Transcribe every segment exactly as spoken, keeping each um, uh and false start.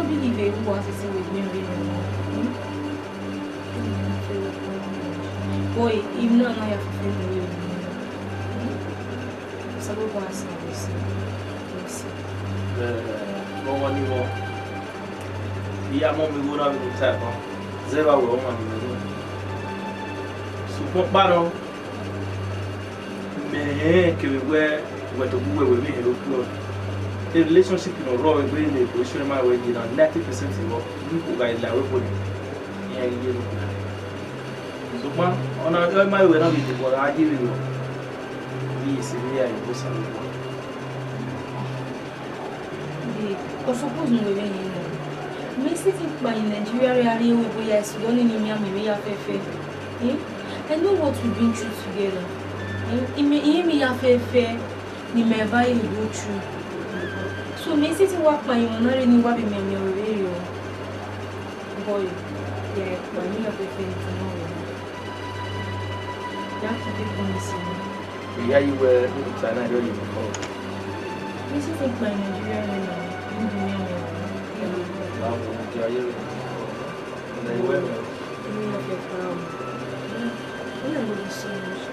Vbene I vbe ru uwa sisi vbe miẹn vbene ọ ru, hmm? Boy, I nọ na ya fẹfẹ ne I ru. Osanobua sa vbe sẹ, vbe sẹ. Eh, ọmwa ni mọ, I ya mọ miẹn igho na vbe ne u ta ẹban, zẹ vbe a wẹ ọmwa ni mẹ nọ. Sokpan ọkpa nọ, mẹ rẹn kevbe wẹ, wẹ tobọ uwẹ wẹ vbe hẹn okpia. E relationship ne ọ rrọọ vbe egbe ne Ebo Isuẹma wẹ ye na ninety percent vbọ, ne u gha la ẹvbo nẹ, iran ghi ye ne okpia. Sokpan, ọna, ọ ma wẹ na vbe debọ ra ye vberriọ. Vbe iyẹn sẹ vbe ya ye Osanobua. Babe, ọ suppose ne u wẹ vbe ẹn nọ. Mẹ i sẹtin kpa ye Nigeria rre a rrie ẹvbo ya Sudan ni miẹn amẹ vbe ya fẹfẹ. Eh? I know what we've been through together. Eh? I mean, I mean, ya fẹfẹ ni mẹ va ye go through. So, mẹ i sẹtin wa kpa ye ọna rre ne I wa vbe miẹn amẹ vbe rriọ. Boy, ya kpa ye ya fẹfẹ ni tuma wẹ. Ya keep promise me. Eya yi wẹ ne u ta na, I do ye before. This is in my Nigeria right now. You do me, me. Bravo, you are here. Very well. You have a crown. You are really so much.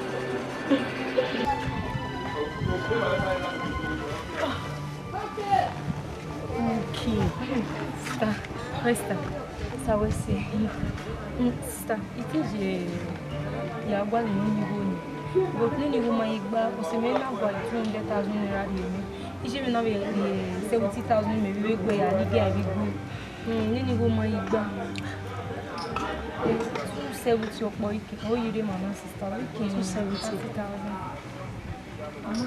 Okay. Sister, Esther, sa wẹ sẹ. Mm, sister, I think ye, ya gualọ nene igho ni. But nene igho ma ye gba, ọ sẹ mwẹ na gualọ two hundred thousand naira rhie mwẹ. Iye mwẹ na vbe, eh, seventy thousand mẹ vbe gbe ya, ni gie a vbe gbe. Mm, nene igho ma ye gba. Eh, two seventy ọkpọ ike, o ye rre ma na, sister, we can two seventy. Thirty thousand. Mama,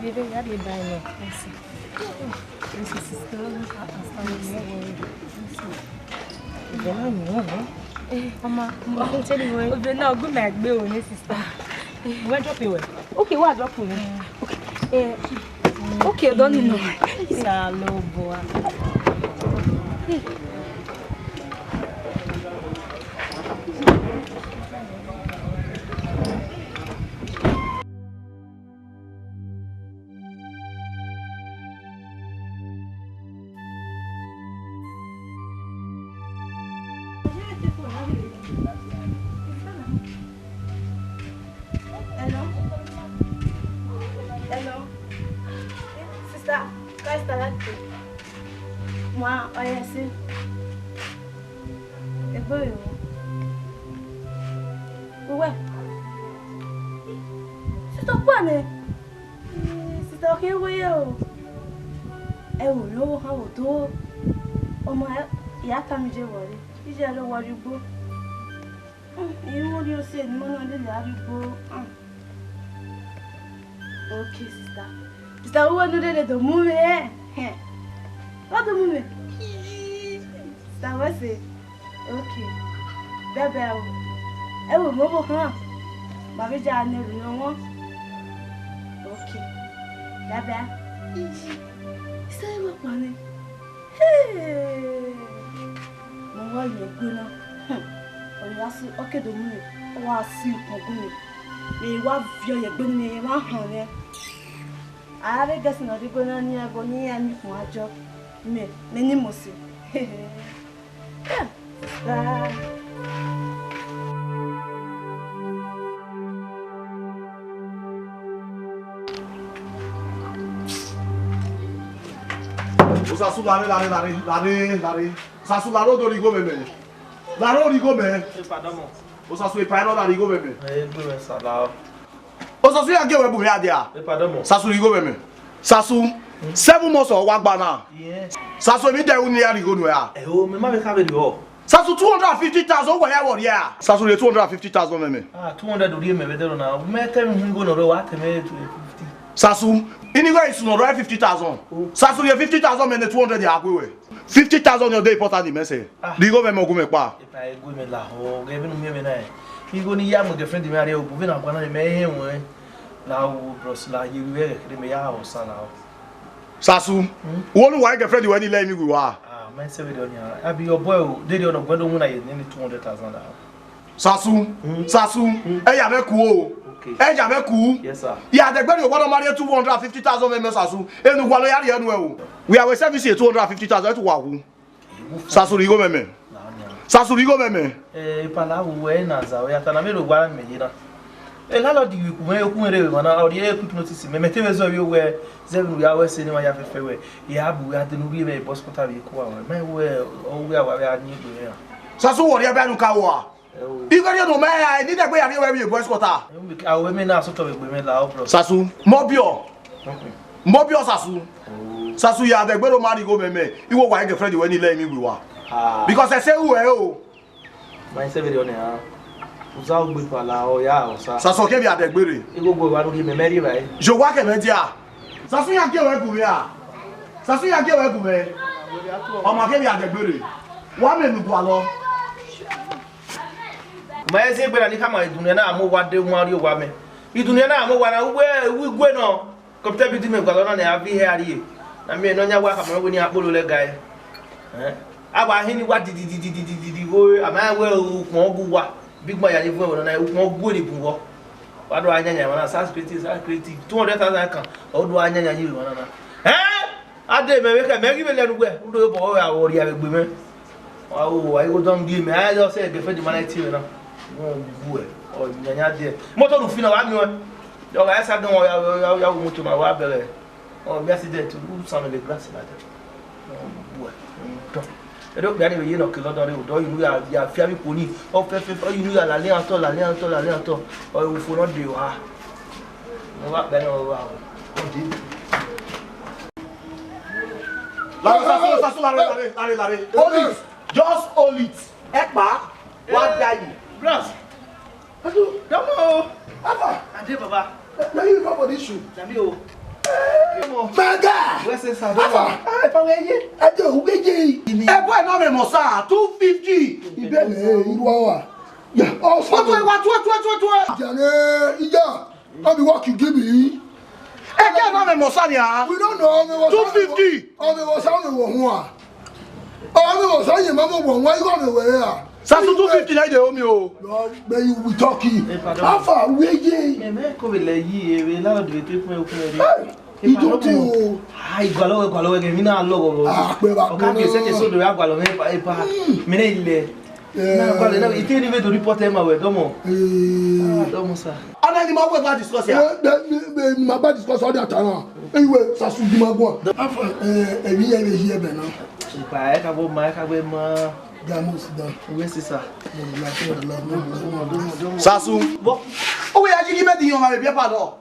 vbe vbe ya rhie ba ẹre nọ, ẹse. Ẹse, sister, sister, ẹse. Ìbọn náà mú wọn. Mama, mo tell you what. Obìnrin náà gún mi àgbé òun ní, sister. Wọ́n drop you well. Okay, wọ́n á drop you well. Okay. Eh, okay, don't you know? Salobo. Hello? Hello? Sister, Christ, I like you. Wa, ọ ye sẹ. Egbe yo. Uwẹ. Sister, kua nẹ. Sister, ọ khian wẹ ye o. Ẹ wo yo, ha wo do. Ọmọ ya tama iye vbọ re. Iye ẹre wa rrie ugbo. Hmm, I ru orhiọn sẹ ne ima na lele a rrie ugbo. Hmm. Okay, sister. Sister, uwẹ ne u rherhe do mu mwẹ, ẹn? Hẹn. Wa do mu mwẹ. Sister, wẹ sẹ. Okay. Bye bye o. Ẹ wo, mo vbe khan. Ma vbe ya ne erhunmwu ọmọ. Okay. Bye bye. Sister, ẹ wa kpa nẹ. Hey! Mẹ wa ye egbe na. Hmm. Ọ ya si, ọ ke do mu mwẹ, ọ wa si ukpọn gu mwẹ. Mẹ wa viọ ye egbe ne mẹ wa họn mwẹ. A vbe guest ne ọ rrie egbe na ni ẹvbo ni iran miẹn ukpọn ajọ. Mẹ, mẹ ni mose. Hey! Ah. Osasu, lare, lare, lare, lare, lare. Osasu, lare, odọ rhie igho mwẹ mẹ. Lare, rhie igho mwẹ. Epa dọmọ. Osasu, epa ẹre nọ, lare, rhie igho mwẹ mẹ. Ẹ gbe mwẹ sa, lare. Osasu, ya gie wẹ bu hia dia. Epa dọmọ. Osasu, rhie igho mwẹ mẹ. Osasu, seven months ọ wa gba na. Yes. Osasu, emwi dẹ ru ne I ya rhie igho nuẹ a? Ẹ o, mẹ ma vbe kha vberriọ. Osasu, two hundred and fifty thousand, wẹ hia wẹ ọ rhie a? Osasu, rhie two hundred and fifty thousand mwẹ mẹ. Ah, two hundred u rhie mẹ vbe ẹdẹrọ na. Mẹ te mwẹ igho ne ọ rre, wa te mwẹ two fifty. Osasu, ini igho isu ne ọ rre fifty thousand. Oh. Osasu, rhie fifty thousand mẹ ne two hundred ya gue wẹ. Fifty thousand ọ de important mẹ sẹ. Ah. Rhie igho mwẹ mẹ, ọ gu mwẹ kpa. Epa, ẹ gu mwẹ lahọ, ghẹ vbene u miẹn mwẹ na. Igho ne I ya mu girlfriend mwẹ a rrie, ogbẹn na guan na mẹ hẹn ruẹn. Lahọ, bros, la ye vbe kherhe mẹ ya họ sa lahọ. Osasu, hmm? Uwẹ ne uwa girlfriend ruẹ ni lẹ emwi gu uwa? Ah, mẹ sẹ vberriọ nia. I be your boy o, deghẹ ọ nọ, ọ guẹ do winna ye nene two hundred thousand naira. Osasu, hmm? Osasu, hmm? Ẹ ya mwẹ ku o. Okay. Ẹ ya mwẹ ku. Yes, sir. Ya dẹgbe rhie owa ne ọ ma rhie two hundred and fifty thousand mwẹ mẹ Osasu. Enu uwa ne ọ ya rhie nuẹ o. Wẹ a wẹ service ye two hundred and fifty thousand, ẹ tu wa hu. Sasu rhie igho mẹ mẹ. Sasu rhie igho mẹ mẹ. Eh, Epala, wẹ na za, wẹ ya ta na, mẹ rhe owa mẹ ye na. E landlord ghi ku mwẹ, ku mwẹ rre vbe emwa na, ọ rhie quick notice mẹ, mẹ te vbe zẹ vbe wẹ, zẹ vbe ne u ya wẹ sẹ ne emwa ya fẹfẹ wẹ, ya bu wẹ a dẹ ne u rhie mwẹ boss quarter vbe eko wa wẹ. Mẹ wẹ, ọ wẹ a wa vbe a yin egbe mwẹ ra. Sasu, wẹ ọ rhie ẹbẹ nu ka ua. Ẹ o. Ighe rhie ne u mẹ ra, eni dẹgbe ya rhie wẹ vbe boys quarter. Ẹ o, mẹ ke, a wẹ mẹ na sotọ vbe egbe mwẹ la, ọ, bro. Sasu, mẹ ọ biẹ ọ. Mm-mm. Mẹ ọ biẹ ọ, Sasu. Oh. Sasu, ya dẹgbe rre, ọ ma rhie igho mẹ mẹ. Iwẹ wa girlfriend wẹ ni, lẹ emwi wẹ wa. Ah. Because ẹse ru ẹ o. Ma i sẹ vberriọ nian, uza ogbe Epala ọ ya osa. Sasu, ọ ke vbe a dẹgbe rre. Igho gbe wa nu rhie mẹ, mẹ rhie evbare. Ye owa kẹ mwẹ dia. Sasu, iran gie ruẹ gu mwẹ ra? Sasu, iran gie ruẹ gu mwẹ. Ọ ma ke vbe a dẹgbe rre. Wa mẹ enu gualọ. Ma i zẹ egbe na ni khama idunian na mu owa de, u ma rhie owa mẹ. Idunian na mu owa na, uwu, uwu igue nọ. Kọmpita bi di mẹ gualọ na ne a viọ ihe a rrie. Na miẹn ne ọ yan wa khama wẹ ne iran kpolo lẹ ga ẹe. Ẹn? A wa hin ni wa didididididi vbe a ma wẹ ukpọn gu wa. Big man ya ni vuọn ẹvbo nọ na, ukpọn gu eni bun vbọ. Wa do gha yanyan emwa na, Sasu creative, Sasu creative, two hundred thousand kan, ọ do gha yanyan yi emwa na na. Ẹn? A de mẹ vbe khẹ, mẹ ghi vbe lẹ ne uwẹ, u do obọ wẹ a vbe rhie vbe egbe mwẹ. Wa wo, wa igho dọn die mẹ, a i do sẹ girlfriend ma na tie mwẹ na. Wọ gu ẹ, ọ yanyan die. Moto ne u fi na, wa miẹn ọẹn. Ọ gha sa dọn, ọ ya, ya, ya wo moto na, wa bẹghe. Ọ miẹn accident, u sẹ amẹ vbe glass na dẹ. Ọ gu ẹ, u dọn. Ẹdẹ okpia ni vbe ye ne ọ ke London rre, odọ yi unu ya, ya fi avbe ikhuo ni, ọ fẹfẹfẹ, ọ yi unu ya la lẹ iran otọ, la lẹ iran otọ, la lẹ iran otọ. Ọ ru fo ne ọ de oha. Ne ọ gha kpẹ nẹ ọ gha ru. Ọ de. Lare, Sasu, Sasu, lare, lare, lare, lare. Hold it. Just hold it. Ẹkpa, wa da yi. Bros. Hello. Come on. Alpha. Ade, baba. Now you come for this shoe. Nami o. Come on. My guy. Where's the sir? Alpha. Ah, if I were here. Ade, who get ye? Ẹ bọ ẹ na mẹ mọ sa, two fifty. Ibẹ nẹ, iru awa. Yeah. Oh, what, what, what, what, what, what? Jare, iya. No be work you give me. Ẹ jẹ na mẹ mọ sa nia. We don't know. Two fifty. Ọ mẹ wọ sa, ọ mẹ wọ hua. Ọ mẹ wọ sa, ye ma mọ wọ hua, igho mẹ wẹ ra. Sasu, two fifty na i dey owe me o. No, but you will talk it. Hey, pardon. How far? Where ye? Mẹ, mẹ ko vbe lẹ yi, e vbe la do te kun e kun e. Hey, you don't think o. Ai, gualọ wẹ, gualọ wẹ, gẹ mi na lọ gọ. Ah, pẹ ba. Ọ ka bi ẹsẹ ke so do ya gualọ mẹ pa, pa. Hmm. Mẹ ne ilẹ. Eh. Na gualọ na, ite ni vbe do report ẹ ma wẹ, dọmọ. Eh. Ah, dọmọ sa. Ana ni ma wẹ ba discuss ya. Eh, ma ba discuss all that time. Anyway, Sasu, di ma go. Afa, eh, eh, mi ya vbe yi ẹbẹ na. Ipa, ẹ ka bo ma, ẹ ka bo ma. Guy, mo sit down. Where's the sir? No, no, no, no, no, no, no. Sasu. Bo, o we ya jigi me di yon ma be pa do.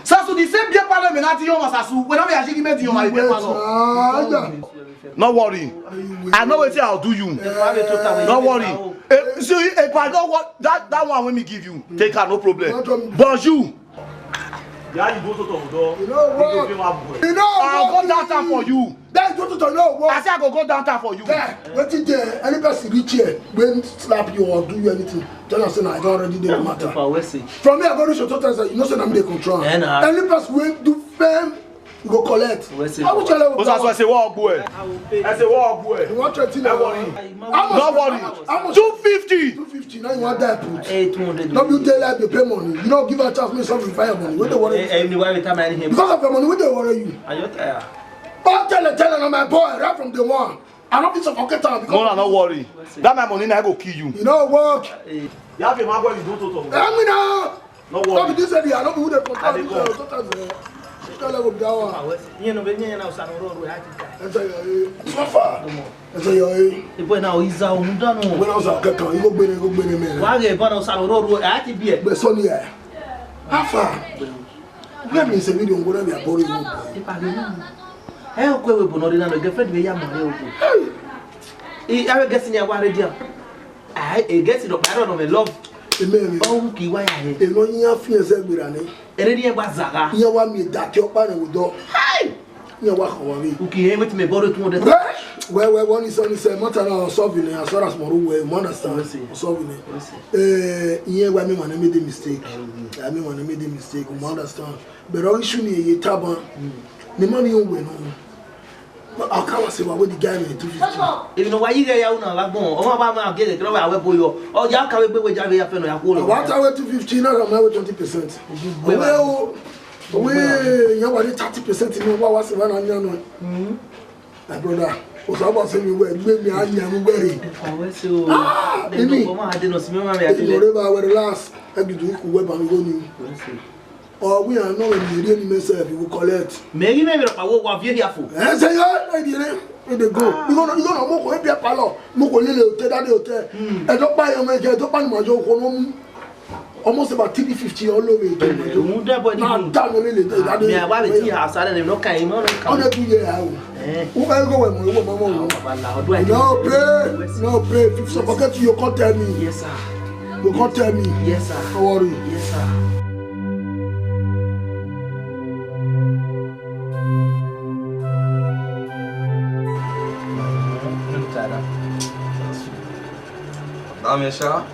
Sasu, the same beer parlor me na ti yon ma Sasu. When I be jigi me di yon ma be beer parlor. No worry. I know wetin I'll do you. No worry. Eh, see, if I don't want that, that one when me give you, take her, no problem. But you, yeah, you go to the door. You know what? You know what? I'll go downtown for you. Then you go to the, no work. I say I go go downtown for you. Then wetin dey, any person reach here, when slap you or do you anything, tell am say na I don already dey the matter. From here I go reach your total, you know say na me dey control am. Eh, na. Any person wey do firm, you go collect. How much level? Osasu, ẹ ṣe wọ ọgbọ ẹ. Ẹ ṣe wọ ọgbọ ẹ. You want twenty naira? No worry. How much? No worry. How much? Two fifty. Two fifty. Now you want that put? Eh, two hundred. No be you dey like dey pay money. You no give her chance make something find your money. Wey dey worry you? Eh, eh, because of your money, wey dey worry you? Are you tired? Oh, tell her, tell her, na my boy, right from day one. I no fit suffocate am because. No, no, no worry. That my money na go kill you. You no work. You have a man wey you don talk to. Tell me now. No worry. No be this area, no be who dey control this area. Sometimes, eh, this kind level be that one. Enter your, eh, suffer. Enter your, eh. The boy now is a, um, done. When I was a kekan, you go gbere, go gbere, man. Why the boy now, Sanoro, I have to be a. But Sonia, how far? Where me say we don't go there, we are boring. Ẹ o kwe we bono de na, girlfriend we ya mare o. Hey. I ave guess ni awa radio. Ai, e guess no, I don't know, me love. Amen. Oh, ki wa ya he. E no yin afian ẹzẹ gbera ni. Ere ni e wa zaga. Iye wa mi da ke ọkpa rẹ wo dọ. Hai! Iye wa kọ wa mi. Uki he wetin me borrow two hundred. Well, well, one is on is a matter now solving as far as Moru we, you understand? Solving. Eh, iye wa mi wan make the mistake. I mean, wan make the mistake, you understand? But all issue ni ye taban. Ni money you win. Akawa se wa we the guy with two fifty. Èmi nọ wa yi ghẹ ya una la gbọn. Ọmọ ba ma gẹ gẹ kẹrọ wa wẹ boyọ. Ọ ya ka wẹ gbe wẹ ja wẹ ya fẹ nọ ya kú lọ. Wa ta wẹ two fifty na, ma wẹ twenty percent. Wẹ o. Wẹ ya wa ni thirty percent ni wa wa se wa na nya nọ. My brother, Osanobua sẹ emwi wẹ, gbe emwi a yan mu wẹ rre. Ẹfan wẹ sẹ o. Ah, Emi. Ọmọ ade nọ si mẹ ma mẹ Emi ade. Ọre ba wẹ relax. Ẹ bi du ku wẹ ba mi go ni. Wẹ sẹ. Ọ wẹ iran nọ vbe miẹn rhie ni mẹ sef, we collect. Mẹ ghi mẹ vbe rọkpa wo wa viẹ hia fo. Ẹ sẹ yọ, ẹ di re, e dey go. Igho nọ, igho nọ, mo ko e biẹ palọ, mo ko lele otẹ, dade otẹ. Ẹdọkpa yọ mẹ kẹ, ẹdọkpa ni ma yọ okhuo nọ mu. Almost about three fifty all over again. Ẹhẹn, rhunmwuda ẹbọ ni. Na da nọ lele, dade. Mẹ wa vbe ti ha sa rẹ nọ ka emọ nọ ka. Ọ nẹ tu ye ha o. Eh. U ka go wẹ mo, wẹ mo mo. Baba la, ọdún àìjẹ. No pray, no pray. If you forget, you come tell me. Yes, sir. You come tell me. Yes, sir. Don't worry. Yes, sir. Damn it, sha.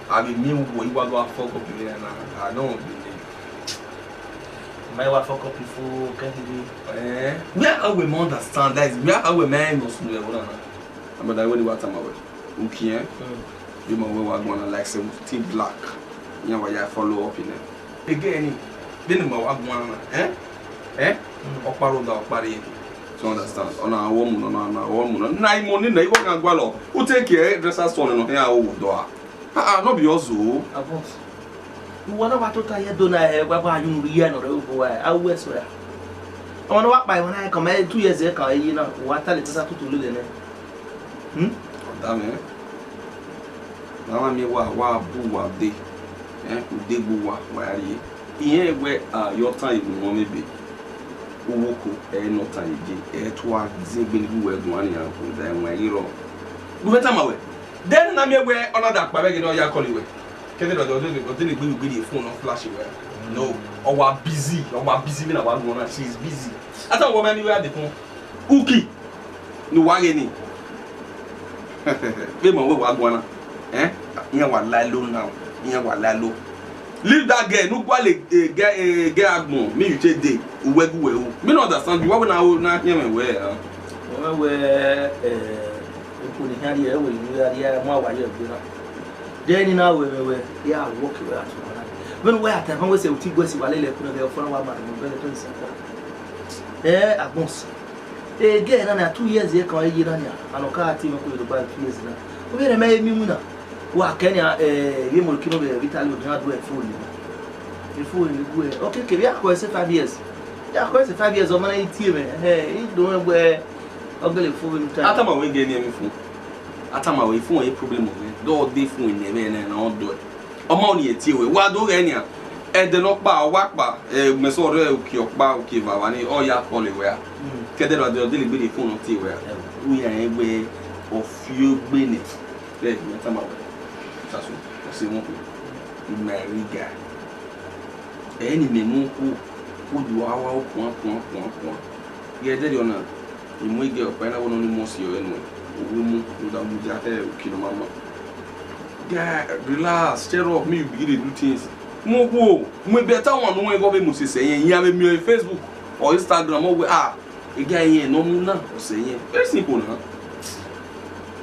I be mean, what you want to fuck up here now? I don't believe. My wife fuck up before, can't you? Eh? Where are we more understand? That is, where are we man no sunu e wona na? Ama da we ni wa tama we. Uki, eh? Mm. You ma we wa go on like seventeen black. Iran wa ya follow up in there. Again, then ma wa go on, eh? Eh? Mm. Ọkpa rhunmwuda, ọkpa rhie. You understand? Ọna wo mu, ọna, ọna wo mu. Na imo ni na, iwo kan gua lọ. U take care, dressers store no, here I will do. Ah, ah, no be us o. Avos. Uwa na wa tota ye do na, eh, wa, wa yu ri ya no re ubo wa, a wẹ so ya. Ọmọ na wa kpa emwa na, come two years e kan ye na, wa ta le tota tutu lele nẹ. Hmm? Ọda mwẹ. Na wa miẹn wa, wa bu wa de. Eh, u de gbe uwa, wa ya rrie. Irẹn wẹ a yọ tan ye unu ebe. Uwu oko, ẹ i nọ tan ye je, ẹ i tua zin egbe ni gu wẹ guan nian, rhunmwuda ẹwaẹn ghi rrọọ. Gu mwẹ tama wẹ, de ne na miẹn wẹ ọ na da kpa vbe ẹghẹ ne ọ ya call wẹ. Kẹdẹ ọ, ọ, ọ, ọ de ne gbe gbe phone nọ flash wẹ. No, ọ wa busy, ọ wa busy vbene a wa guan na, she is busy. A tama wẹ, ọ ma ni wẹ a dekun. Uki, ne uwa ghe ni. Vbe ma wẹ wa guan na. Eh? Iran wa la lo now. Iran wa la lo. Leave that girl. Nu gualọ, eh, girl, eh, girl agbọn. Me you take dey. Uwẹ gu wẹ o. Me no understand you. Why we na, na hear me well, huh? Wẹ wẹ, eh, eku ni hia rie, wẹ ni hia rie, ma wa ye gbe na. Then na wẹ wẹ wẹ, ya work wẹ atu na. When we at time we say uti gwe si wa lele kuna, they offer wa ma mo be to say. Eh, agbọn si. Eh, girl na na two years ye kan ye na nia. Ano ka ti me ko do ba two years na. Ko be re me mi mu na. Wa ke nia, eh, ye mo kino be Vitaly o na do e phone ni. E phone ni gu e. Okay, ke ya ko say five years. Ya ko say five years, o ma na iti me. Eh, I do we ogele phone ni ta. Atama we ge ni mi phone. Atama we phone e problem o. Do de phone ne be na na o do. Ọma ọnii tie wẹ, wa do ghẹ nian. Ẹdẹ ne ọ kpa, ọ wa kpa, eh, mẹ sẹ ọrẹ uki ọkpa, uki evbavba ni, ọ ya call wẹ a. Mm. Kẹdẹ ra de, ọ dele gbe de phone ọ tie wẹ a. Ẹo. U ya rẹn wẹ ọ fi ogbe nẹ. Bẹẹ, mẹ tama wẹ. Sasu, ọ sẹ wọn kue. My ring guy. Ẹ ni mẹ mu ku, ku du awa kuan, kuan, kuan, kuan. Ye ẹdẹ rriọ na, I mu ege ọkpa na, wẹ ne ọ ni mọ si ọre nuẹn. Uwu mu, rhunmwuda mudia te uki ne ọ ma ma. Guy, relax, cheer up, me you begin dey do things. Mu wo, mu ebe ta wan nu wẹ vbe mu sese yẹn, iran vbe miẹn Facebook or Instagram, ọ wẹ, ah, ege yẹn ne ọ mu na, ọ sẹ yẹn. Very simple na.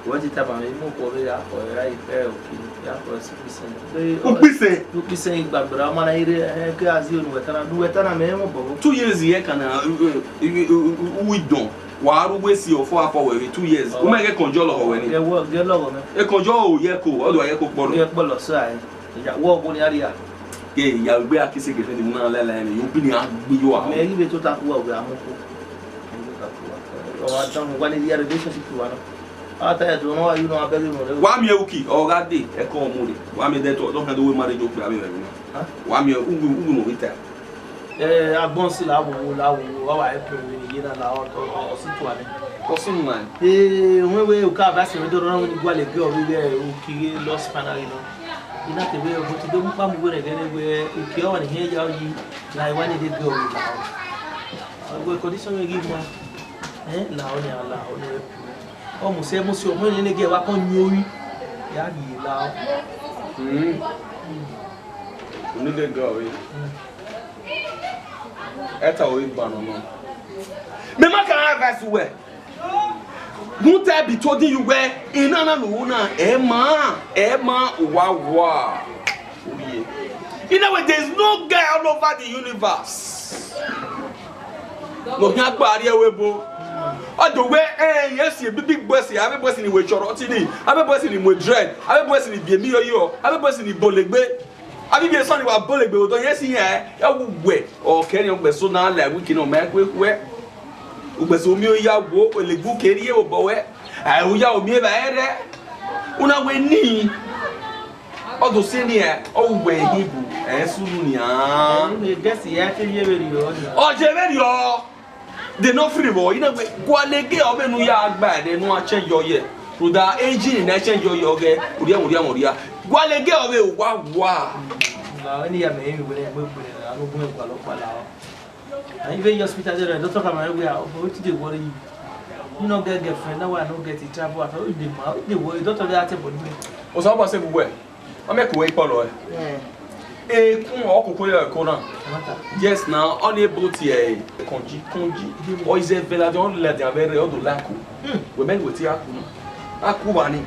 Wẹ ti tama mwẹ, mu ko vbe ya kọ, ya ikẹ uki, ya kọ si. Ukpisen. Ukpisen. Ukpisen igbagberra, ọ ma na i rre, eh, ke a zi unu wẹ ta na, unu wẹ ta na, mẹ rẹn obọ. Two years ye kan na, eh, eh, eh, eh, eh, uwu idọn. Wa ru wẹ si ọfọ afọ wẹ vbe two years. Ọ. U ma ghẹ kọnjọ lọghọ wẹ ni. Gẹ wọ, gẹ lọghọ mẹ. E kọnjọ o ye ko, ọ do ye ko kpọlọ. Gẹ kpọlọ so ai. Ya wọ ọgbo ni a ria. Ke ya gbe a kese gẹfẹ ni mu na la la ni, yo bi ni a gbe yo a. Mẹ ghi vbe tota ku wa wẹ a mu ku. Ọ wa dan wa ni ya relationship wa na. Ata ẹdun ọmọ wa yu nọ abẹghe mọ rẹ. Wa miẹn uki, ọ gha de, ẹkọ ọmọ rẹ. Wa miẹn dẹtọ, dọ kan do we marriage okpia vbe ẹvbo na. Wa miẹn uwu, uwu mọ vbe ta. Eh, agbọn si la wo, la wo, wa wa ẹpẹ vbe ni ye na la ọ, ọ, ọ si tua nẹ. Ọ si mu na. Eh, wẹ wẹ, u ka ba se wẹ dọrọ na wẹ ni gualọ ege ọ vbe ghẹ uki ghe lost finally nọ. I na te vbe, but do mu kpa mu wẹ rẹn ghẹ ne wẹ uki ọ wa ni hiẹn ya yi, la i wa ni de ege ọ vbe la ọ. Wẹ condition wẹ ghi mu. Eh, la ọ ni, la ọ ni. Ọ mu se, mu se, ọ mu ni ne ge wa kọ nyori. Ya yi la. Mm. Unu de gọ we. Ẹta o igba nọ nọ. Me ma ka advice wẹ. Won't I be told you where? Ina na no na. Ẹ ma, ẹ ma wa wa. Oye. In other words, there is no guy all over the universe. No, he akpa ari ewe bo. Ọ do wẹ, eh, irẹn si big, big boys, avbe boys ni wẹ chọrọ tini, avbe boys ni mu dread, avbe boys ni biẹ emi yọyọ, avbe boys ni bolegbe. Avbe biẹ sọ ni wa bolegbe odọ yẹn si yan, ẹ wu wẹ, ọ kẹrin ọgbẹso na la wiki nọ, mẹ kue kue. Ugbẹso mi ya wo, olegbe ke rrie obọ wẹ. Ẹ u ya omi eva ẹrẹ. Una wẹ ni. Ọ do si ni ẹ, ọ wu wẹ ehibu, ẹ sunu nian. Ẹ, gẹsi ya te ye vberriọ. Ọ je vberriọ. De nọ free vbọ, ina wẹ, gualọ ege ọ vbe ne u ya gba ẹdẹ ne u a change yọ yẹ. Rhunmwuda engine ne a change yọ yọ ghẹ, orhiọn, orhiọn, orhiọn. Gualọ ege ọ vbe wa wa. Na, eni ya mẹ emwi wẹ ne egbe gbe ne a no gun gualọ kpala. And even hospital there, doctor come and we are, "Oh, wetin dey worry you? You no get girlfriend, now I no get it, travel out. How you dey ma? How you dey worry?" Doctor dey ask about me. Osanobua sẹ vbe uwẹ. Ọ mẹ ke uwẹ ikpọlọ ẹ. Eh. Ekun ọkoko ya ẹko na. Yes na, ọ ni ebo tie kọnji kọnji. Ọ ize vela de ọ ladian vbe rre, ọ do la ku. Hmm. Wẹ mẹ ni wẹ tie aku na. Aku wa ni.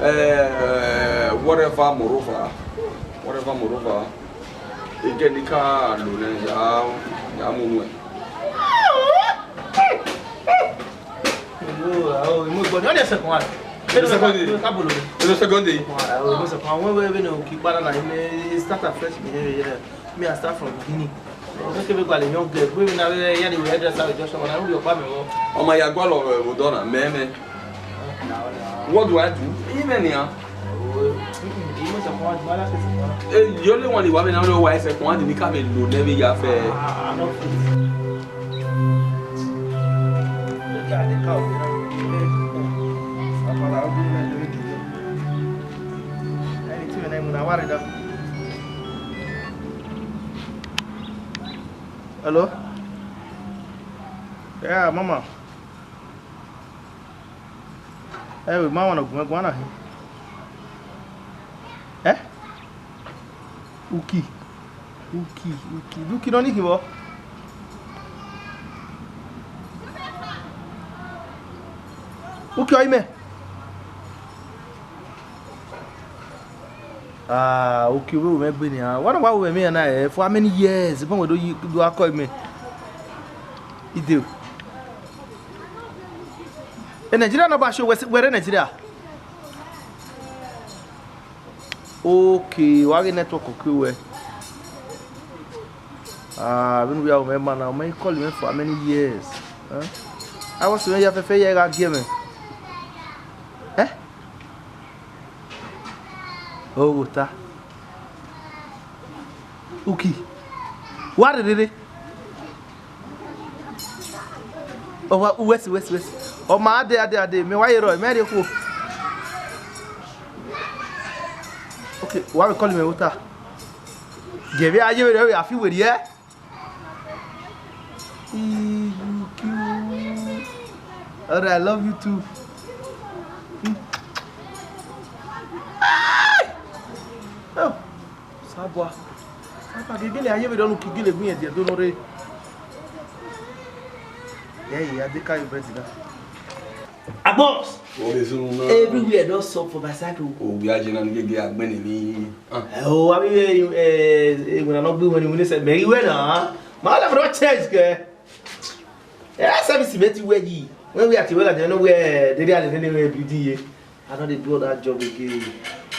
Eh, whatever, moreover. Whatever, moreover. Ege ni ka lo nẹ ya, ya mu nuẹ. Yo, aro, imọ gbọ ni, ọ ni ẹsẹ kan wa. Ẹsẹ kan de. Ka bolo. Ẹsẹ kan de. Aro, imọ ẹsẹ kan. Wẹ, wẹ, wẹ, no, ki kpara na, ime, start afresh, mi, mi, mi, I start from beginning. Ọ kẹkẹ vbe gualọ emwi ọgẹ, vbe na vbe ya ni wẹ hairdresser vbe junction, na wẹ ọkpa mẹ vbọ. Ọ ma ya gualọ vbe odọ na, mẹ, mẹ. What do I do? Imẹ nian. Eh, the only one ni wa vbe na, ọ wa ẹsẹ kan, a ni ka vbe lo nẹ vbe ya fẹ. Hello? Yeah, mama. Ẹ vbe ma wan ne ọ guan guan na hin. Ẹ? Uki. Uki, Uki. Uki nọ ni khin vbọ? Uki ọre imẹ. Ah, Uki, ovbi mwẹ gbe nian. Wa na wa ru mwẹ iran na, eh, for how many years? Bọ wẹ do yi, do akọ imẹ. Ide. E Nigeria nọ ba show wẹ, wẹ rre Nigeria? Okay, wa ghe network ke wẹ. Ah, vbene u ya ru mwẹ ma na, u ma call mwẹ for how many years? Huh? A wa sẹ mwẹ ya fẹfẹ ya gha gie mwẹ. Eh? Oghota. Uki. Wa rherere. Ọ wa, wẹ si, wẹ si, wẹ si. Ọ ma de, a de, a de. Mẹ wa ye rrọọ, mẹ rhie khuo. Okay, wa vbe call mwẹ vbe ota. Gie vbe a ye vberriọ, a fi werriẹ. Uki. All right, I love you too. Mm. Oh. Osanobua. Osanobua, gele a ye vberriọ ne Uki gele gu irẹn die do nọ rre. Yeah, yeah, I dey carry bread now. Agbos! What is it now? Everywhere don sup for my side o. Oh, we are generally get agbeni ni. Ah. Eh, oh, I mean, eh, eh, when I not be when we say, "Mary, where now?" My life don change, ke. Eh, service me ti we yi. When we are together, they know where they are, they know where building ye. I no dey do that job again.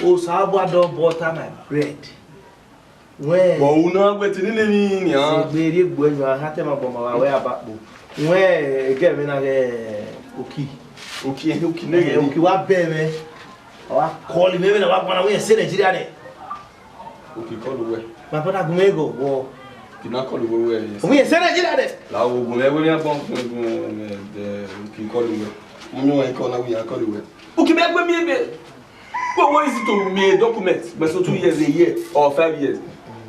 Osanobua don butter my bread. Wẹ. But una wetin ni name ni a? Egbe rhie egbe ẹyọ, a ha te ma gbọmọ wa wẹ abakpo. Wẹ, ẹgẹ mwẹ na ghẹ Oki. Oki, Oki ne Eh, ghe ni. Oki wa bẹ mwẹ. Ọ wa call mwẹ, mwẹ na wa guan na, wẹ sẹ Nigeria nẹ. Oki call wẹ. My brother, gun mwẹ go, wọ. Oki na call wẹ, wẹ, yes. Wẹ sẹ Nigeria nẹ. La wo gun mwẹ, wẹ ni agbọn gun, gun, gun, eh, Oki call wẹ. Mo yan call na, wẹ ya call wẹ. Oki mẹ gbe mi ebe. Wẹ, what is it to me document? But so two years, a year, or five years.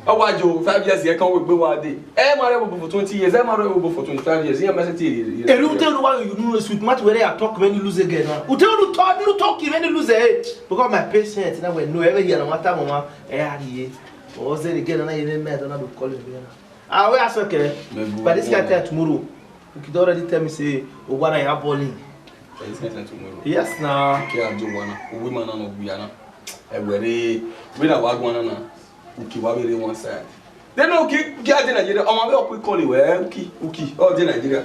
Ọ wa jo five years yẹ kan wẹ gbe wa de. Ẹ ma rre ẹvbo for twenty years, ẹ ma rre ẹvbo for twenty-five years. Iran message. Eri ute unu wa unu sweet mat where I talk many lose again now. Ute unu talk, unu talk many lose eh. Because my patient na we know every year no matter mama, eh, a rhie. Or say again na, you may, I don't know, call him again. Ah, where I say, okay. By this kind of time tomorrow, Uki don already tell me say, "Owa na ya bowling." By this kind of time tomorrow. Yes, na. Uki a do wa na. Owa ma na no we na. Ẹ wẹ re, we na wa guan na na. Uki wa be re one side. Then Uki, Uki a de Nigeria. Ọmọ be Uki call wẹ, Uki, Uki, ọ de Nigeria.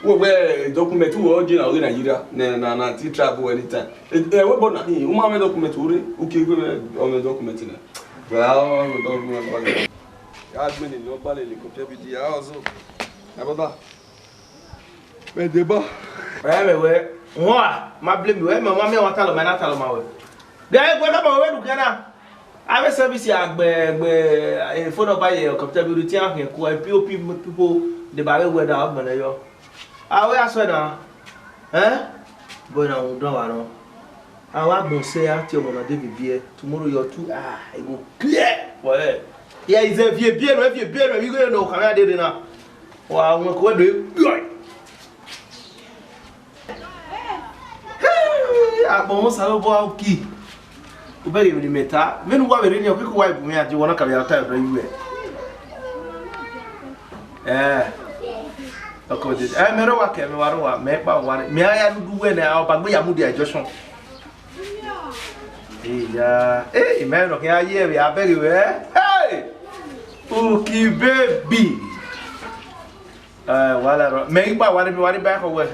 Wo wẹ document wo je na oghe Nigeria, na, na, na ti travel anytime. Eh, eh, we born na, eh, u ma mwẹ document u rre, u ke gbe mwẹ, ọ mwẹ document na. Well, ọ mwẹ document. Ya gbẹn ni nọ ba lele kọtẹ bi di ya ọzọ. Ya baba. Mẹ deba. Ẹ mẹ wẹ, wọn a, ma blame you, ẹ mẹ, ma mẹ wa talọ, ma na talọ ma wẹ. Gẹ, ẹ gbẹdọ ma wẹ du gẹ na. Avbe service a gbe, gbe, eh, phone number ye computer bi ru tian khian ku, eh, P O P people, de ba vbe wẹ da, ọ gbẹn nẹ yọ. A wẹ a sẹ na, eh? Boy na wọn dọn wa nọ. A wa gbọn sẹ a tie ọmọ na de vbe biẹ, tomorrow your two, ah, e go clear for her. Yeah, is a vie biẹ nọ, vie biẹ nọ, igho nọ, kama de de na. Wa wọn ko do e biọ. Hey, agbọn Osanobua Uki. U bẹghe emwi ne imẹ ta. Vbene uwa vbe rre ni, ọ keke uwa bu mwẹ aje, uwa na ka vbe ya ta ẹdọ yu ẹ. Eh. Ọkọ dede. Eh, mẹ rọ wa kẹ, mẹ wa rọ wa, mẹ kpa wa re. Mẹ a ya nudu wẹ nẹ, ọba gbe ya mudia junction. Iya. Eh, imẹ nọ khian ye vbe a bẹghe wẹ. Hey! Uki baby. Eh, wala rọ. Mẹ igba ware, mẹ ware ba ẹkhọ wẹ.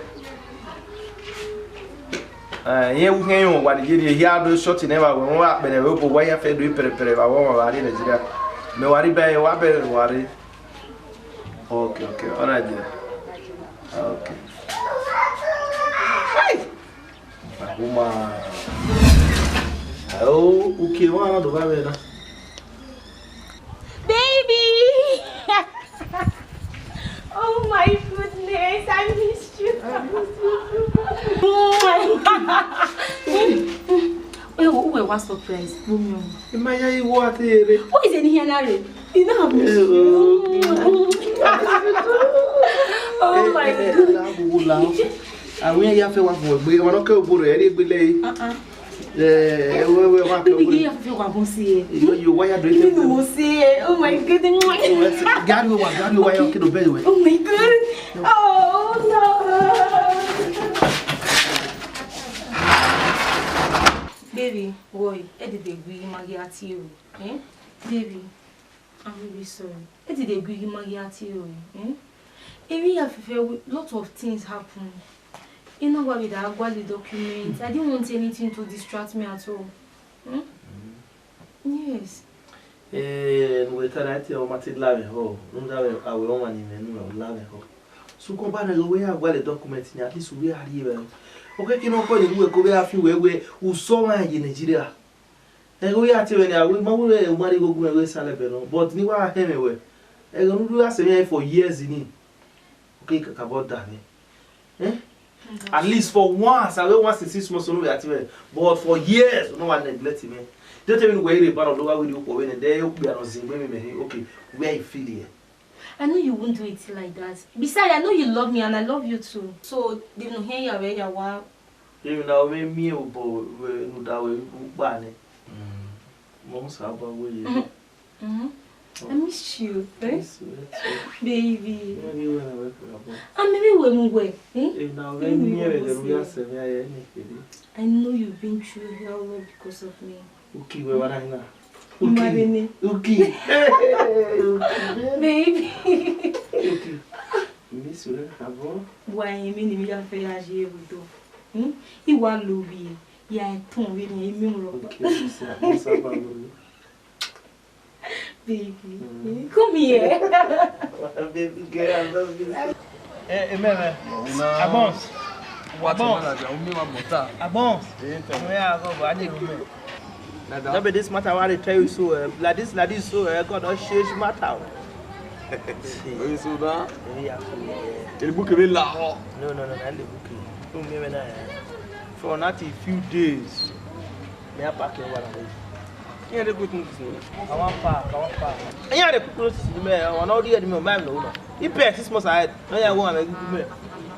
Eh, irẹn wu khian irẹn wa ni ye ni, ehia do short nẹ vbe wẹ, wọn wa kpẹrẹ vbe obo, wa ya fẹ do pẹrẹpẹrẹ vbe wẹ, wọn wa rrie Nigeria. Mẹ ware ba ẹre, wa bẹrẹ ware. Okay, okay, all right then. Okay. Hey! Uma. Oh, Uki, wa na do ba vbe na. Baby! Oh my goodness, I missed you. Wait, wait, what surprise? Mommy, oh. Ima ya iwo ati ere. What is in here now? You know how I miss you. Oh my God. Àwọn yẹn yà fẹ́ wá fún ẹgbẹ́, wọn kẹ́ òbó rẹ̀, ẹ̀rí ẹgbẹ́ lẹ́yìn. Uh-uh. Eh, ẹwẹ, ẹwẹ, wa kẹ. Ibi yìí àfẹ́fẹ́ wà bọ́ sí ẹ. Ìwọ yóò wáyà dùn. Inú mi mo sí ẹ. Oh my God. Gari wa, gari wa, yọ kí ló bẹ̀rẹ̀ wẹ̀. Oh my God. Oh no. Baby, boy, ẹ dìde gui, ma ghi ati o. Eh? Baby, I'm really sorry. Ẹ dìde gui, ma ghi ati o. Eh? Emwi ya fẹfẹ, we, lot of things happen. You know why we da guali document? I didn't want anything to distract me at all. Hmm? Yes. Eh, nu wẹ ta na te ọ ma te la mwẹ họ, nu da mwẹ awẹ ọmwa ni mwẹ nu ọ la mwẹ họ. Sokpan ba nẹ ghe wẹ ya gualọ document ni, at least u vbe a rhie vbe. Okeke ne ọ kọ ni wẹ ko vbe a fi wẹ wẹ u sọ ọmwa ye Nigeria. Ẹghẹ u ya tie mwẹ nia, wẹ ma wẹ u ma rhie igho gu mwẹ wẹ sẹ lẹbẹ nọ, but ne I wa họn mwẹ wẹ, ẹghẹ ne u do ya sẹ mwẹ for years ni, okeke kakabọ da mwẹ. Eh? At least for once, I once in six months, no be active, but for years, no one neglect me. Don't even worry about no lower with you for when they okpia no zingbe me me. Okay, where you feel here? I know you won't do it like that. Besides, I know you love me and I love you too. So, they no hear you where you are. Even now, me, me, oh, but we no that way, we ban it. Mo ń sábà wòye. Mm-hmm. I missed you, eh? Miss you too. Baby. Wọ́n ní wẹ́n wẹ́ kúrò bọ́. Ah, maybe we move where, eh? Eh, now, when you hear the real seven, I hear anything. I know you've been through hell all because of me. Uki, where were I now? You marry me. Uki. Uki. Baby. Uki. Miss you, eh? Abo. Why, me, ni mi ya fe ya je ebudo. Hmm? Iwa love you. Ya tun we ni mi ro. Okay, miss you. Mo sábà wòye. Baby, come here. Baby girl, I love you. Eh, eh, man, man. Abons. Abons. Abons. Eh, tell me. Where I go, but I didn't remember. No be this matter wey I dey tell you so, eh, like this, like this so, eh, God don change matter o. Oye so da. Eri ya so, eh. Ele buke be la o. No, no, no, na ele buke. No, me, me na, eh. For not a few days, me a pack you one away. Iran dey quick notice me. I wan pack, I wan pack. Iran dey quick notice me, I wan already hear me, my no, no. He pay six months ahead. No, yeah, one, I give me.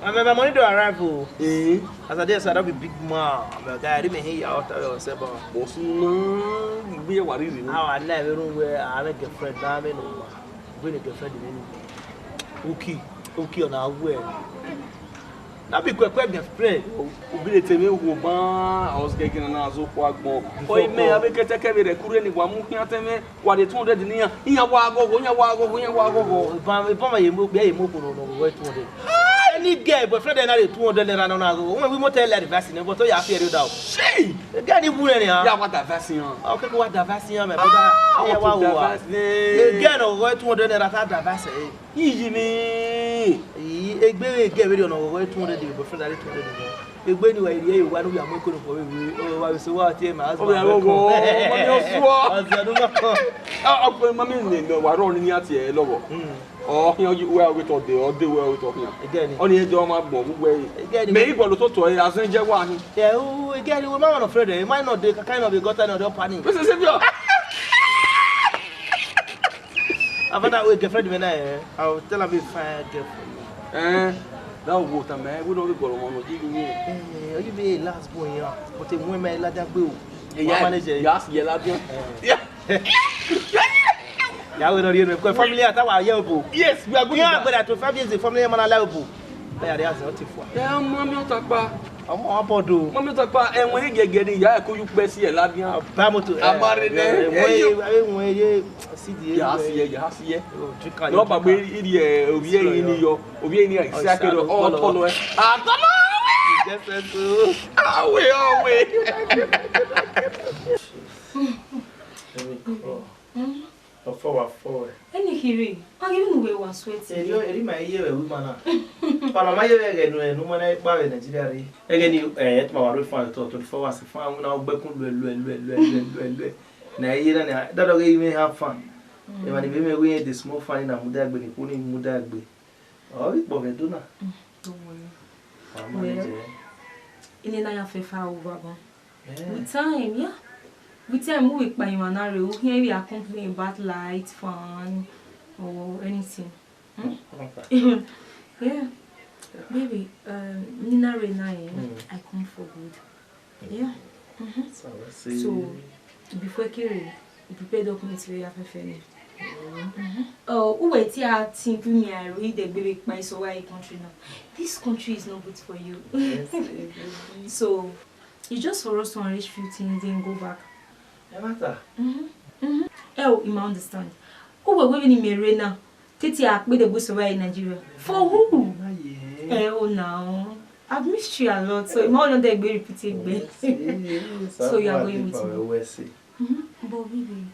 My, my, my money don arrive o. Eh? As I dey, so I don be big man. My guy, I dey make him out of yourself. But soon, we are worried, you know. Our life, we don't wear, I have a girlfriend, now I no man. Bring a girlfriend in any. Uki, Uki on our way. Na bi kwẹkwẹ girlfriend. Ubire teme wo ban, I was getting an azo kwa gbọn. Before ime God. Ave kẹtẹkẹ vbe rẹ kure ni wa mu khian teme, wa de two hundred ni yan. Iyan wa gogo, iyan wa gogo, iyan wa gogo. Ban, ban ma ye mo, bia ye mo ko no, no, we two hundred. Girl boyfriend na rhie two hundred naira nọ na gho. Wẹ wi motor la advice nẹ, but ọ ya fi ẹre da o. Shey! Girl ni wu nẹ nian. Ya wa da advice yan. Okay, ko wa da advice yan, my brother. Ah, I want to advice nẹ. Girl nọ gho two hundred naira ta da advice ẹre. Iyi ni. Egbe girl vberriọ nọ gho two hundred, boyfriend na rhie two hundred. Egbe ni wa rhie wa no ya mu eko nọ fo vbe. O wa so wa tie ma. Ọ ya ro wo, mami, ọ suọ. Ọzọ do ma kọ. Ah, ọkpẹ mami ne wa rọ ni a tie lọghọ. Ọ khian yi wẹ ọghe tọ de, ọ de wẹ ọghe tọ khian. Ẹgẹni. Ọ ni ẹjọ ma gbọ vbe uwẹ. Ẹgẹni. Mẹ i gbọdọ toto ẹ, azẹn jẹ wa hin. Yeah, oh, ẹgẹni, we ma wan friend, eh, ma nọ de, kaka nọ de, gọta nọ de, ọpa ni. This is it, yo. Avada, we girlfriend me na, eh, I will tell her be fine girl for you. Eh, that will go, man. We don't go on the. Eh, you be last boy, yeah. But the women like that, go. Yeah, manager. Yes, yeah, like that. Yeah. Ya wẹ nọ rhie nuẹn, because family ata wa ye obo. Yes, we are good. Yeah, but at five years, the family man allow obo. Aya de azẹ ọtẹn fua. Ẹ, mami ọtakpa. Ọmọ abọdo. Mami ọtakpa, ẹ, wẹ gẹgẹ ni ya ko yu kpẹ si ẹ ladian. Ba moto. Amare nẹ. Ẹ, wẹ ye, wẹ ye, si di. Ya si ye, ya si ye. N'ọba gbe iri ẹ, ovie yi ni yọ, ovie yi ni ya si akẹdọ, ọ tọ nọ ẹ. A tọ nọ. Awe, awe. Let me call. Ọfọ wa fọ wẹ. Ẹni kiri, ọ ghi vbene uwẹ wa sweat. Eri, eri ma ye vbe ima na. Ọna ma ye vbe ẹghẹ ne, ne u ma na kpa vbe Nigeria rre. Ẹghẹ ni, eh, ẹtuma wa ru fan otọ twenty-four hours fan, na ọgbẹkun luẹ, luẹ, luẹ. Na iye na, na, dadọ ghe imẹ ha fan. Emwa ni vbe mwẹ wẹ the small fan na mudia gbe, ni kpo ni mudia gbe. Ọ ghi kpọ vbe Ẹdo na. Mm, don't worry. Wa manage. Well, ẹ. Ine na ya fẹ fa over gan. Yeah. With time, yeah. With time, we will kpa emwa na rre, u khian vbe a complain about light, fan, or anything. Hmm? Okay. Yeah. Baby, um, ine na rre na, eh, mm, I come for good. Yeah. Mm-hmm. So, let's see. So, before kere, you prepare document for your afefe ni. Mm-hmm. Oh, who were there think me I read the baby kpai so why country now? This country is not good for you. Yes, yes, yes. So, it's just for us to arrange few things, then go back. Ẹ ma ta. Mm-hmm. Mm-hmm. Ẹ o, ima understand. Who were we ni mere na? Titi a kpe de gbe so why in Nigeria? For who? Ma ye. Eh, oh, now. I've missed you a lot, so ima no dey gbe repeat egbe. Yes, yes. So you are going with me? Yes, yes. Mm-hmm. But baby,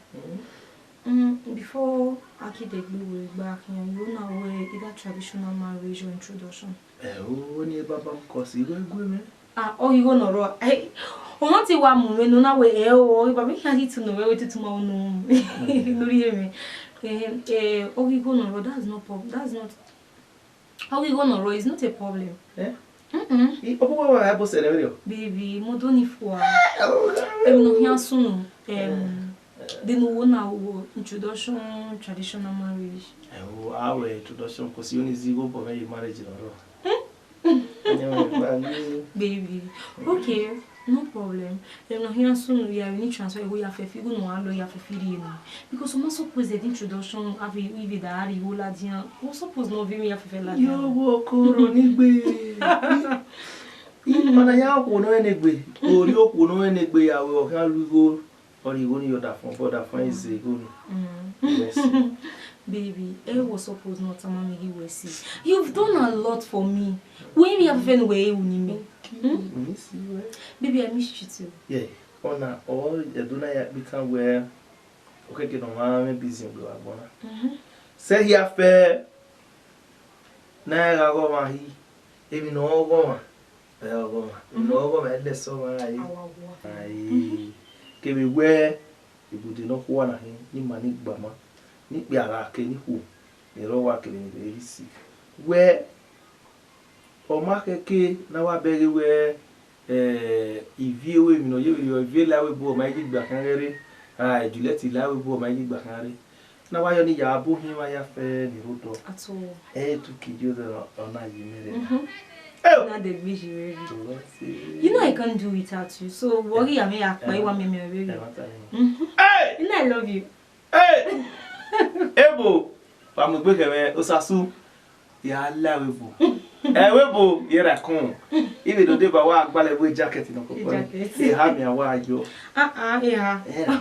mm-hmm, mm, before Aki dey gbe we back here, you know where either traditional marriage or introduction. Eh, oh, ni baba, 'cause he go go, man. Ah, ọ ghi igho ne ọ rrọọ. Ai, ọ ma te wa mu mwẹ ne ọ na wẹ, ẹ o, ọ ghi ba mwẹ khian ghi tu nọ mwẹ, wẹ tutu ma unu. Mm. Ne u rhie mwẹ. Eh, eh, ọ ghi igho ne ọ rrọọ, that's not prob-, that's not, ọ ghi igho ne ọ rrọọ is not a problem. Eh? Mm-mm. I, ọ bu wa wa bo sẹ rẹ vberriọ? Baby, mo do ni fua. Eh, oh, emwi ne ọ khian sunu, em, eh, de ne u wo na, u wo introduction, traditional marriage. Eh, o, a wẹ introduction, 'cause you only see igho obọ mwẹ ye marriage ne ọ rrọọ. Baby, okay, no problem. Emwi ne ọ khian sunu, ya ni transfer igho ya fẹfẹ, igho ne ọ wa lọ ya fẹfẹ rhie mwẹ. Because ọ ma suppose that introduction, avbe ive da rhie igho ladian. Ọ suppose ne ọ viọ emwi ya fẹfẹ ladian. Yo, wo koro ni gbe. I, i, mana ya okhuo ne ọ rẹn egbe. Ori okhuo ne ọ rẹn egbe ya wẹ ọ khian ru igho. Ọ rhie igho ni ye ọdafọn, but ọdafọn i zẹ igho ni. Mm. Yes. Baby, eh, what's up, was not a mommy, he was sick. You've done a lot for me. Wẹ emwi ya fẹfẹ ne wẹ ru ni mẹ. Okay, hmm? Miss you, eh? Baby, I missed you too. Yeah. Ọna, ọ, Ẹdo na ya kpikan wẹ, okeke ne ọ ma mwẹ busy gbe wa agbọn na. Mm-hmm. Sẹ hia fẹ, na gha ghe ọmwa hi, emwi ne ọ ghe ọmwa, ẹ, ọ ghe ọmwa. Emwi ne ọ ghe ọmwa, ẹ lẹsẹ ọmwa ra yi. Awa wa. Ai, kevbe wẹ, ibude ne ọ khua na hin, ne ima ni gbama, ne ikpia gha ke ni khuo, ne erha uwa kevbe ne erha isi. Wẹ, ọ ma khẹke ne a wa bẹghe wẹ, eh, ivie ru emwi ne ọ ye vberriọ, ivie la ẹvbo ebo, ọ ma i ye igba khian ghe rre, ah, Juliet la ẹvbo ebo, ọ ma i ye igba khian rre. Ne a wa yọ ni ya bu hin mwa ya fẹ ni rhodọ. At all. Ẹ i tu ke iye odẹ ọna ye mwẹ rre na. Mm-hmm. Eh! Na de gbe yi rre. To lọ si. You know I can't do without you. So, worry, I mean, I, eh, I want me, me, baby. Eh, what I mean? Mm-hmm. Hey! You know I love you. Hey! Ebo, wa mu egbe khẹ mwẹ, Osasu, ya la ẹvbo ebo. Ẹvbo ebo, ye ra kun. Even though they ba wa gbalẹ vbe jacket nọ koko. Jacket. E ha mi a wa yo. Ah, ah, yeah. Yeah.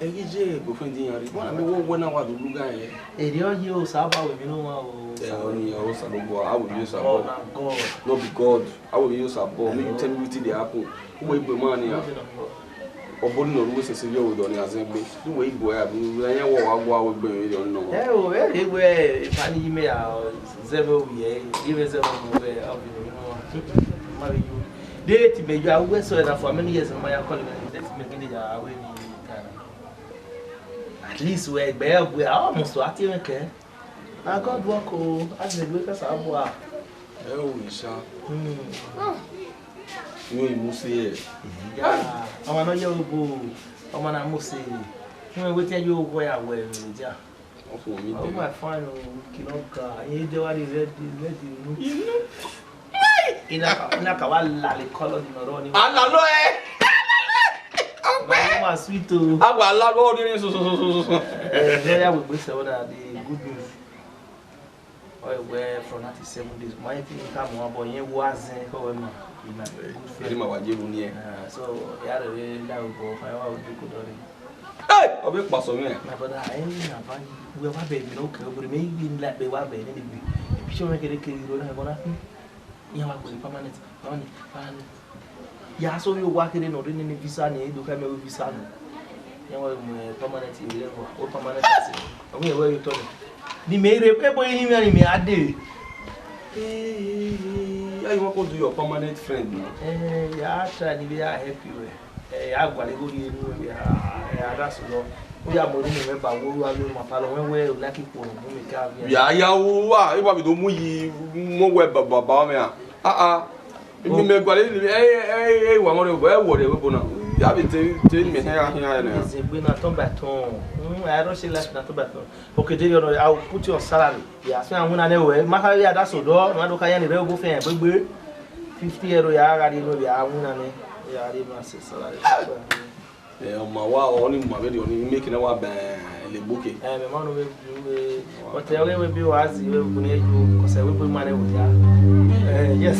Ẹ ghi ye boyfriend iran rre, wẹ na mẹ wẹ owẹ na wa do lugha ẹre. Erriọ ye Osanobua wẹ emwi ne u wan o. Ẹ, ọni Osanobua, a wẹ emwi Osanobua. God na God. No be God, a wẹ emwi Osanobua. Make you tell me wetin dey happen. Uwẹ igbe ma nian. Ọbo ni nọ ru wẹ sese vbe ọvbokhan ni a zẹ egbe. Uwẹ igbe ya, iran wẹ wa gua wẹ egbe vberriọ nọ. Ẹ o, ẹ rhe wẹ, eva ni yi mẹ ya zẹ vbe ovbi ẹre, ye vbe zẹ vbe ovbi ẹre, ovbi ẹre nọ. Ma vbe yo. De te imẹ ya wẹ so that for how many years ma ya call me? De te imẹ gele ya wẹ ni. At least wẹ egbe ọgua, almost a tie mwẹ kẹ. Na God work o, a zẹ egbe ka sa bua. Ẹ o, Orisha. Hmm. Iran i mu se ẹre. Ya, ọmwa ne ọ ye obo, ọmwa na mu se. Wẹ wẹ te yo wẹ ya wẹ vbe dia. Ọkhuo mi Oh, dẹ. My fine o, kilo ka. Ye de wa di red, red inu. Inu. Ina ka, ina ka wa lale color di nọ rọ ni. Alalo ẹ. Ọmọ ma sweet o. Agba alalo ọdiri so so so so so. Eh, lawyer we gbese ọna the good news. Ọ wẹ from that seven days. Ma yi fi ka mo abọ yen wa zẹ ko wẹ ma. Ina good Eri faith. Ma wa je ru ni ẹ. Ah, so ya rẹ la obo fa wa obi ko dọre. Hey, ọ vbe kpasọ mwẹ. My brother, I ain't na ba you. We wa bẹ mi no ke obere me yi la pe wa bẹ ni bi. Ebi so me kere kere ro na gona. Iran wa gbele permanent, permanent, permanent. Ya so yo wa kere nọ rre nene visa ni, do ka mẹ visa ni. Iran wa mu permanent ire vọ, o permanent asi. Ọ wẹ wẹ yo tọ ni. Ni mẹ rre, ebo yi ni mẹ ni mẹ a dee. Hey, hey, hey, how you wan come do your permanent friend now? Eh, ya try ni vbe ya help you, eh. Eh, ya gualọ igho rhie enu, ya, ya da solo. U ya mu enu mwẹ ba wo, u ya lo ma palọ, wẹ wẹ u like ikhuo ne u mẹ ka via. Ya, ya, u, a, I wa vbe do mu yi, mu wẹ ba, ba, ba mwẹ a. Ah, ah. Ibi mẹ gualọ, ẹ, ẹ, ẹ, wa mọ rẹ, ẹ, wọ rẹ, wẹ bona. Ya vbe te, te mẹ hẹn, ya hẹn, ya nẹ. Is a gbe na turn by turn. Mm, I don't say life na turn by turn. Okay, David, I will put you on salary. Ya, so I win an away. Ma ka ya da so do, ma do ka ya ni rẹ obo fẹn, gbegbe. Fifty euro ya gha rhie unu, ya win an, ya rhie unu as a salary. Eh, ọ ma wa, ọ ni ma vberriọ ni make ne wa bẹ le gboke. Eh, mẹ ma no vbe, vbe, but ẹ wẹ bi wa zi, vbe bu ne yo, 'cause ẹ wẹ bu ma ne wo ya. Eh, yes.